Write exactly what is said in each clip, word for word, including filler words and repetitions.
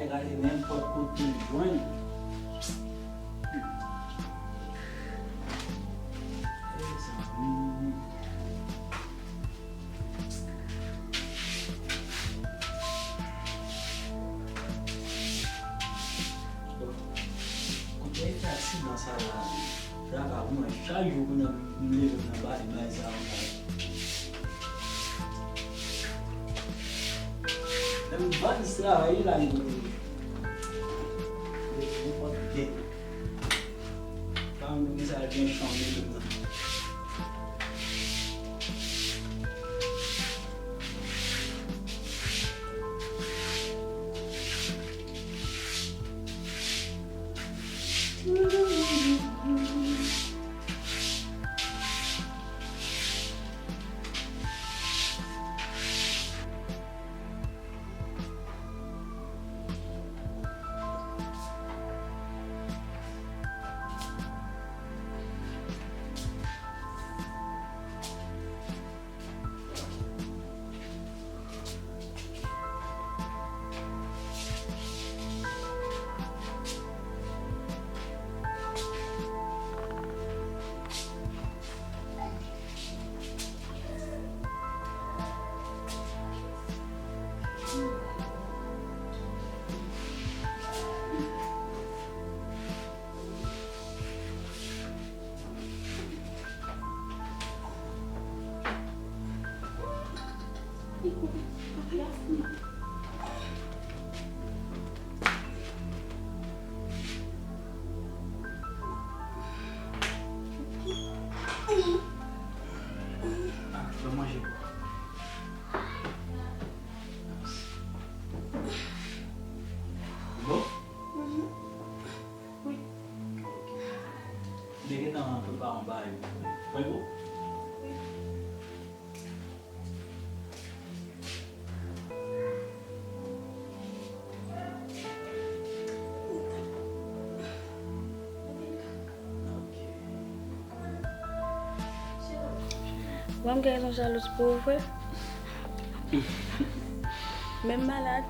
Gade nenpòt kote l jwenn. Mezanmi. Bon, kote aksidan sa la? Travay mwen, chak jou pou nan m leve m nan bale bay sa ankò. Menm baz travay la li kote. Nenpòt bèt. Pa m gen sa gen chanm li menm nan. Bon? Wi. Ok. M te gentan prepare yon bagay pou ou. Pare pou ou? Wi. Ok. Wè m gen rezon jalouz pou ou vre. Menm malad,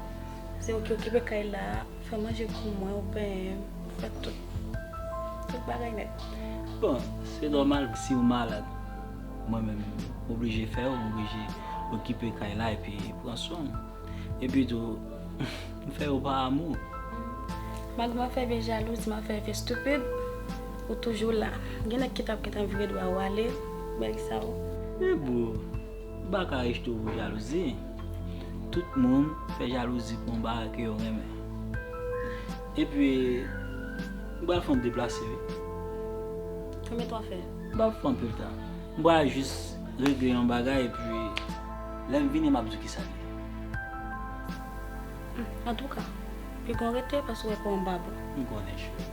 se ou ki okipe kay la, fè manje pou mwen, ou benyen m, fè tout, tout bagay nèt. Bon, se nòmal si w malad. Mwen menm, m oblije fè yo, m oblije okipe kay la epi pran swen w. Epi tou, m fè yo pa amou. Malgre m ap fè vye jalouzi, m ap fè vye estipid, ou toujou la. Gen nèg ki t ap gentan vire dwa w ale, bèl sa ou. Men bro, m pa ka rejte w pou jalouzi. Tout moun fè jalouzi pou yon bagay ke yo renmen. Epi, m pral fè yon deplase, wi. Konbyen tan w ap fè? M p ap fè anpil tan. M pral jis regle yon bagay, epi lè m vini, m ap di w kisa l ye. Antouka, pi gon rete, paske w wè kò w anba bon. M konnen, cheri.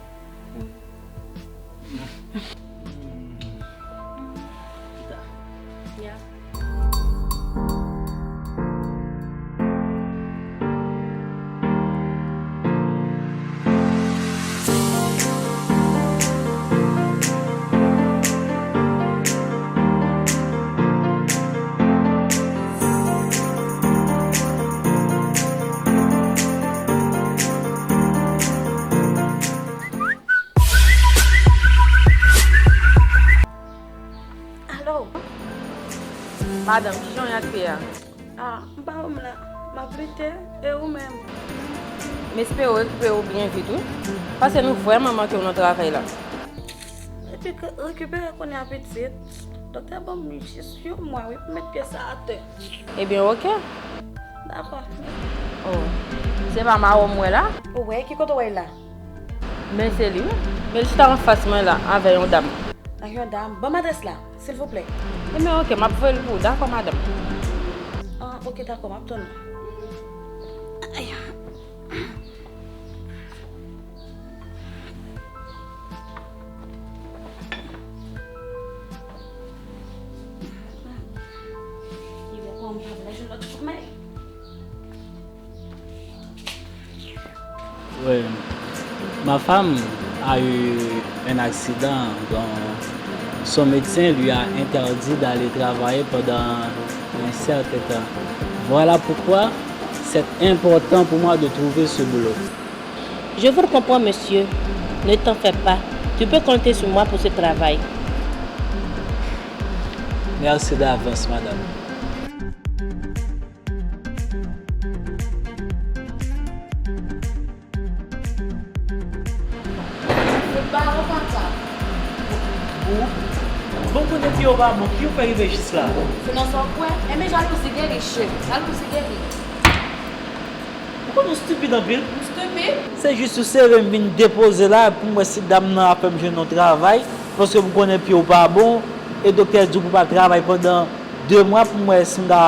Pita. Ya. Alo? Madanm, kijan w ye ak pye a? Ah, m pa wè m la. M ap lite, e ou menm? M espere w rekipere w byen vit, wi. Paske nou vrèman manke w nan travay la. Epi ke rekipere kounye a pitit. Doktè ban m jis yon mwa, wi, pou met pye sa atè. Ebyen, oke. Dakò. Oh. Se pa mawon m wè la? Ou wè, ki kote w wè l la? Men se li, wi. Men l chita anfas mwen la, avè yon dam. Ak yon dam? Ban m adrès la, silvouplè. Ebyen, oke, m ap voye l pou ou. Dakò, madanm. Ah, oke, dakò, m ap tann ou. Ay. Li wè kòman m pa vle jwenn lòt fanm. Oui, ma femme a eu un accident dont son médecin lui a interdit d'aller travailler pendant un certain temps. Voilà pourquoi C'est important pour moi de trouver ce boulot. Je vous comprends, monsieur. Ne t'en fais pas. Tu peux compter sur moi pour ce travail. Merci d'avance, madame. Ou baron pata. Bon, kote pye w pa bon, ki w fè rive jis la? Se nan sa w kwè? Enben jalouzi geri, chè. Jalouzi geri. Ou konnen w stupid anpil. M stupid? Se jis ou sere m vin depoze la pou m wè si dam nan ap fè m jwenn yon travay, paske m konnen pye w pa bon, e doktè di w pou pa travay pandan de mwa pou m wè si m ka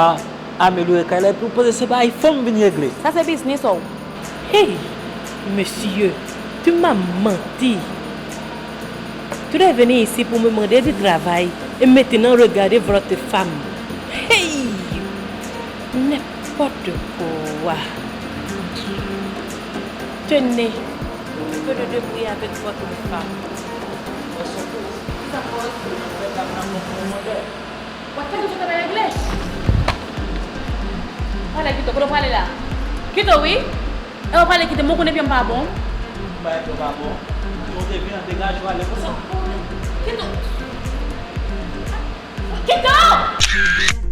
amelyore kay la, epi w panse se bagay fanm vin regle. Sa se biznis ou. Hey, monsieur, tu m'as menti. Tu dois venir ici pour me demander du travail et maintenant regarder votre femme. Hey! N'importe quoi. Tenez, tu peux te débrouiller avec votre femme. W ap fè tout sa w ta regle. Pale kite w, kote w prale la? Kite w, wi. E w prale kite m, ou konnen pye m pa bon. M pa pye w pa bon. Ou te vin an degaje w ale konsa. Kite w. Kite w!